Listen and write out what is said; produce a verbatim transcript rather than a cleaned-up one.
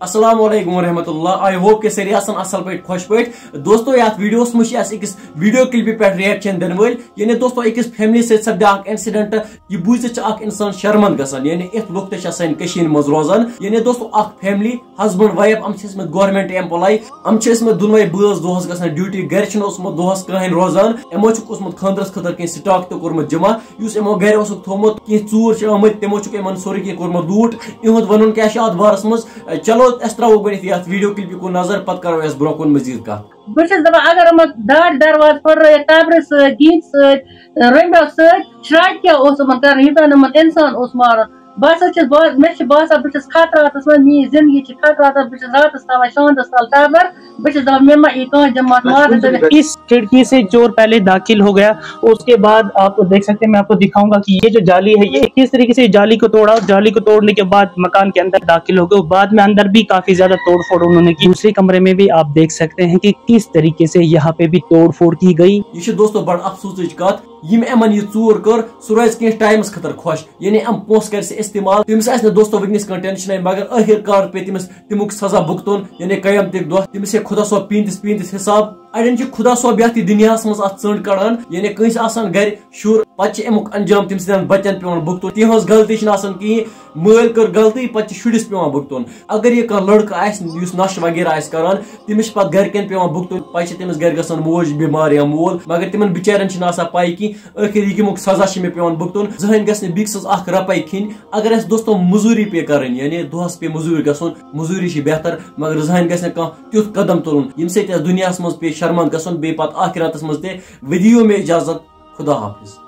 السلام علیکم ورحمۃ اللہ، آئی ہوپ کہ سٲری آسن اصل پٲٹھۍ، خۄش پٲٹھۍ۔ دوستو، یتھ ویڈیوس منٛز چھِ اَسہِ أکِس ویڈیو کلپہِ پٮ۪ٹھ ریکشن دِنہٕ وٲلۍ، یعنی دوستو، أکِس فیملی سۭتۍ سپدِ اکھ انسیڈنٹ۔ یہِ بوٗزِتھ چھِ اکھ انسان شرمند گژھان، یعنی یِتھ لُکھ تہِ چھِ سانہِ کٔشیٖرِ منٛز روزان۔ یعنی دوستو، اکھ فیملی، ہسبنڈ وایف، یِم چھِ ٲسمٕتۍ گورنمنٹ ایمپلاے، یِم چھِ ٲسمٕتۍ دۄنوَے بٲژ دۄہس گژھان ڈیوٹی، گرِ چھُنہٕ اوسمُت دۄہس کٕہٕنۍ روزان۔ یِمو چھُکھ اوسمُت خانٛدرس خٲطرٕ کینٛہہ سٹاک تہِ کوٚرمُت جمع، یُس یِمو گرِ اوسُکھ تھوٚومُت، کینٛہہ ژوٗر چھِ آمٕتۍ، تِمو چھُکھ یِمن سورُے کینٛہہ کوٚرمُت لوٗٹ۔ یِہُنٛد وَنُن کیٛاہ چھُ اَتھ بارَس منٛز؟ چلو، أسۍ ترٛاوو گۄڈٕنٮ۪تھ یَتھ ویٖڈیو کِلپہِ کُن نظر، پَتہٕ کَرو أسۍ برٛونٛہہ کُن مٔزیٖد کَتھ۔ بہٕ چھَس دَپان، اگر یِمَن دارِ دروازٕ پھٕٹرٲیِتھ، تَبرِ سۭتۍ، دیٖنتہِ سۭتۍ، رٔمبیو سۭتۍ، شرٛاکہِ کیٛاہ اوس یِمَن کَرُن، یوٗتاہ نہٕ یِمَن اِنسان اوس مارُن؟ بہٕ ہسا چھَس با-، مےٚ چھِ باسان، بہٕ چھَس خطراتَس منٛز، میٛٲنۍ زِندگی چھِ خطراتَس، بہٕ چھَس راتَس تھاوان شانٛدَس تَل تَبَر، بہٕ چھَس دَپان، مےٚ ما یی کانٛہہ جماعت مارنہٕ تہٕ اس کھڑکی سے چور پہلے داخل ہو گیا، اس کے بعد آپ دیکھ سکتے ہیں، میں آپ کو دکھاؤں گا کہ یہ جو جالی ہے، یہ کس طریقے سے جالی کو توڑا، اور جالی کو توڑنے کے بعد مکان کے اندر داخل ہو گئے۔ بعد میں اندر بھی کافی زیادہ توڑ پھوڑ انہوں نے کی۔ دوسرے کمرے میں بھی آپ دیکھ سکتے ہیں کہ کس طریقے سے یہاں پہ بھی توڑ پھوڑ کی گئی۔ یہِ چھِ دوستو بڑٕ افسوٗسٕچ کتھ، ییٚمۍ یِمن یہِ ژوٗر کٔر، سُہ روزِ کینٛہہ ٹایمس خٲطرٕ خۄش، یعنی یِم پونٛسہٕ کرِ سُہ استعمال، تٔمِس آسہِ نہٕ دوستو وٕنکیٚنس کانٛہہ ٹینشنٕے، مگر ٲخر کار پیٚیہِ تٔمِس تمیُک سزا بُگتُن، یعنی قیامتٕکۍ دۄہ۔ تٔمِس ہیٚکہِ خۄدا صٲب پیٖنتِس پیٖنتِس حساب۔ اڑٮ۪ن چھُ خۄدا صٲب یتھ تہِ دُنیاہس منٛز اتھ ژٔنٛڈ کڑان، یعنی کٲنٛسہِ آسان گرِ شُر، پتہٕ چھُ امیُک انجام تٔمۍ سٕنٛدٮ۪ن بچن پٮ۪وان بُگتُن۔ تِہنٛز غلطی چھنہٕ آسان کِہیٖنۍ، مٲلۍ کٔر غلطی، پتہٕ چھِ شُرِس پٮ۪وان بُگتُن۔ اگر یہِ کانٛہہ لڑکہٕ آسہِ یُس نشہٕ وغیرہ آسہِ کران، تٔمِس چھِ پتہٕ گرِکٮ۪ن پٮ۪وان بُگتُن، پتہٕ چھِ تٔمِس گرِ گژھان موج بٮ۪مار یا مول، مگر تِمن بچارٮ۪ن چھِنہٕ آسان پاے کینٛہہ ٲخر یہِ کمیُک سزا چھِ مےٚ پٮ۪وان بُگتُن۔ زٕہٕنۍ گژھِ نہٕ بیٚکہِ سٕنٛز اکھ رۄپے کھیٚنۍ۔ اگر اَسہِ دوستو مٔزوٗری پیٚیہِ کَرٕنۍ، یعنی دۄہَس پیٚیہِ مٔزوٗرۍ گژھُن، مٔزوٗری چھِ بہتر، مگر زٕہٕنۍ گژھِ نہٕ کانٛہہ تیُتھ قدم تُلُن، ییٚمہِ سۭتۍ اَسہِ دُنیاہَس منٛز پیٚیہِ شرمنٛد گژھُن، بیٚیہِ پَتہٕ آخرتَس منٛز تہِ۔ ودِیِو مےٚ اِجازت، خدا حافظ۔